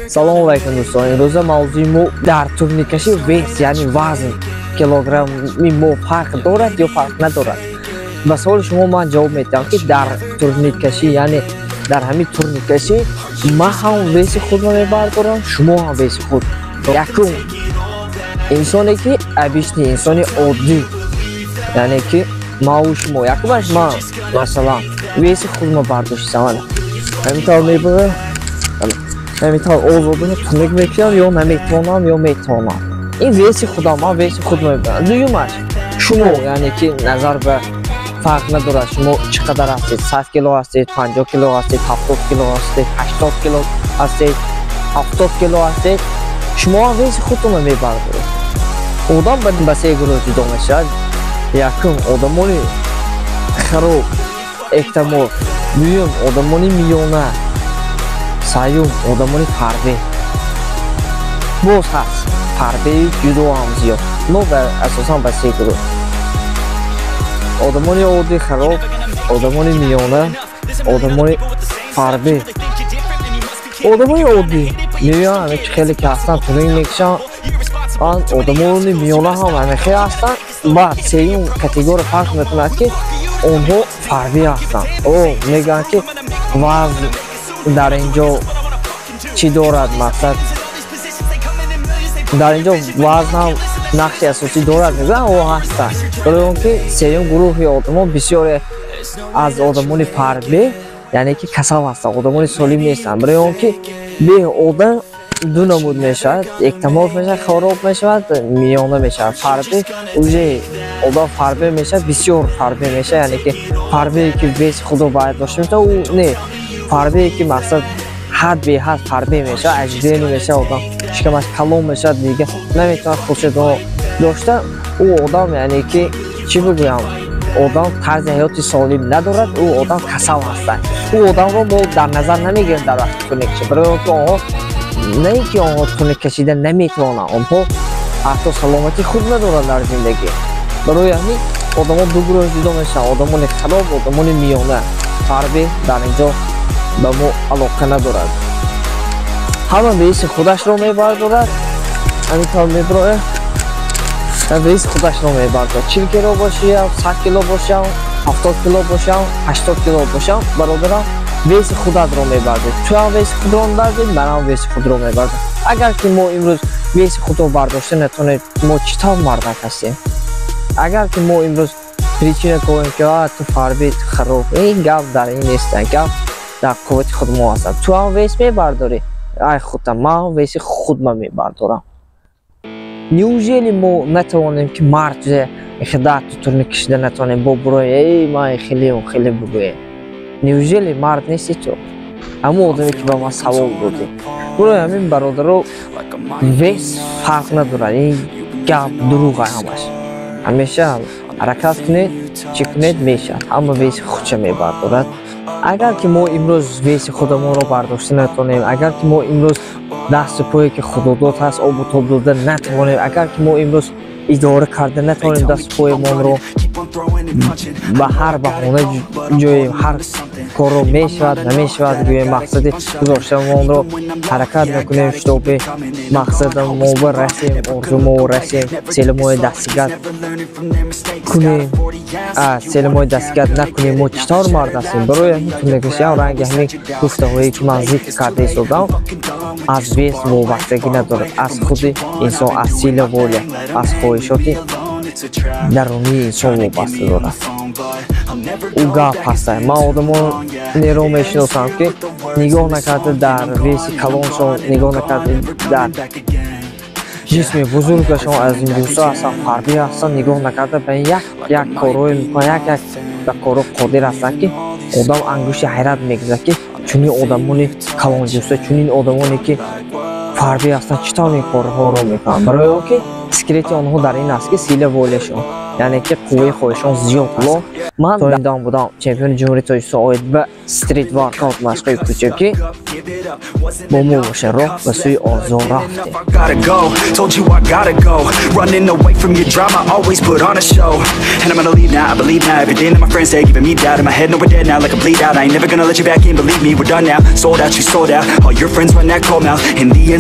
Салом алайкум, дӯстон. Имрӯза мавзӯи мо дар турниккашӣ вес, яъне вазн килограмми мо фарқ дорад ё фарқ надорад. Ба саволи шумо ман ҷавоб медиҳам, ки дар турниккашӣ, яъне дар ҳамин турниккашӣ, ман ҳам веси худро мебардорам, шумо ҳам веси худ. Якум инсоне ки обычный инсони оддӣ, яъне ки маву шумо, якумаш ман, масалан, веси худро бардоштам, ҳамин тавр мебарам, ҳамин тавр озодона турник мекунам ё наметавонам, ё метавонам. Ин веси худам, ман веси худро мебарам. Дуюмаш шумо, яъне ки назар ба фарқ надорад, шумо чӣ қадар ҳастед: 100 кило ҳастед, 50 кило ҳастед, 70 кило ҳастед, 80 кило ҳастед, 70 кило ҳастед, шумо ҳам веси худтонро мебардоред. Одам ба се гурӯҳ ҷудо мешавад: якум, одамони хароб, эктоморф; дуюм, одамони миёна; сеюм, одамони фарбе. Боз ҳаст фарбеи ҷудо ҳам зиёд, но асосан ба се гурӯҳ: одамони оддӣ хароб, одамони миёна, одамони фарбе. Одамони оддӣ меоянд, ҳамин чӣ хеле ки ҳастанд, турник мекушанд. Одамони миёна ҳам ҳамин хел ҳастанд. Баъд сеюм категория фарқ мекунад, ки онҳо фарбе ҳастанд. О мегӯянд, ки вазн дар ин ҷо чӣ дорад? Мақсад, дар ин ҷо вазн ҳам нақши асосӣ дорад, мегӯянд. О ҳастанд, барои он ки сеюм гурӯҳи одамон, бисёре аз одамони фарбе, яъне ки касал ҳастанд, одамони солим нестанд. Барои он ки бе одам ду намуд мешавад: эктоморф мешавад, хароб мешавад, миёна мешавад. Фарбе, уже одам фарбе мешавад, бисёр фарбе мешавад, яъне ки фарбее ки веси худро бояд дошта мешавад, ӯ не. Фарбее ки, мақсад, ҳад беҳад фарбе мешавад, аждени мешавад, одам шикамаш калон мешавад, дига наметавонад худшо дошта. Ӯ одам, яъне ки чӣ бигӯям, одам тарзи ҳаёти солим надорад, ӯ одам касал ҳастад. Ӯ одамро мо дар назар намегирем дар вақти турниккашӣ, барои он ки онҳо, на ин ки онҳо турник кашида наметавонанд, онҳо ҳатто саломатии хуб надоранд дар зиндагӣ. Барои ҳамин одамо ду гурӯҳ ҷудо мешаванд: одамони хароб, одамони миёна. Фарбе дар ин ҷо ба мо алоқа надорад. Ҳама веси худашро мебардорад. Ҳамин тавр мебирояд, веси худашро мебардорад: 40 кило бошиям, 100 кило бошам, 70 кило бошам, 80 кило бошам, бародарам, веси худатро мебардорӣ. Ту ҳам веси худро мебардорӣ, манам веси худро мебардорам. Агар ки мо имрӯз веси худро бардошта натавонем, мо чӣ тавр мардак ҳастем? Агар ки мо имрӯз причина кунем, ки ту фарбе, ту хароб, ин гап дар ин нест, гап дар қуввати худ мо ҳастам. Ту ҳам вес мебардорӣ, ай худам, ман ҳам веси худма мебардорам. Неужели мо натавонем, ки мард дасту турник кашида натавонем, бо бурои эй, ман хеле хеле бигӯем? Неужели мард нести ту, ҳамон одаме ки ба ман савол додӣ? Бурои ҳамин, бародаро, вес фарқ надорад, ин гап дурӯға ҳамаш. Ҳамеша ҳаракат кунед, чӣ кунед, мешавад. Ҳама веси худша мебардорад. Агар ки мо имрӯз веси худамонро бардошта натавонем, агар ки мо имрӯз дасту пое ки худодод ҳаст, обу тоб дода натавонем, агар ки мо имрӯз идора карда натавонем дасту поемонро, ба ҳар баҳона ҷоем, ҳар корро мешавад, намешавад гӯем, мақсади гузоштамонро ҳаракат мекунем, чтобы мақсадамоба расем, орзуморо расем, целимои достигать кунем, целимои достигать накунем, мо чӣ тавр мард ҳастем? Барои ҳамин турниккашиам ранги ҳамин гуфтаҳое ки ман зикр карда истодам, аз вес вобастагӣ надорад, аз худи инсон, аз сила воля, аз хоҳишоти дарунии инсон вобаста дорад. Ӯ гап ҳаста. Ман одамонеро мешиносам, ки нигоҳ накарда дар веси калоншон, нигоҳ накарда дар ҷисми бузургашон, аз имрӯза ҳастанд, фарбӣ ҳастанд, нигоҳ накарда ба як як корҳое мекунанд, як як ба корҳо қодир ҳастанд, ки одам ангушти ҳайрат мегузарад, ки чунин одамони калонҷусса, чунин одамоне ки Фарбеҳ ҳастанд, чӣ тавр ин корҳоро мекунанд? Барои он ки секрети онҳо дар ин аст, ки сила волияшон, яъне ки қувваи хоҳишон зиёд. Ман то ин дам будам чемпиони Ҷумҳурии Тоҷикистон оид ба стрит воркаут, машқҳои кӯчакӣ. Бо мо боша, роҳ ба сӯи орзу рафтем. Gotta go, told you I gotta go. Running away from your drama, always put on a show. And I'm gonna leave now, I believe now everything that my friends say, giving me doubt. In my head, no, we're dead now, like a bleed out. I ain't never gonna let you back in, believe me, we're done now. Sold out, you sold out. All your friends run that cold mouth. In the end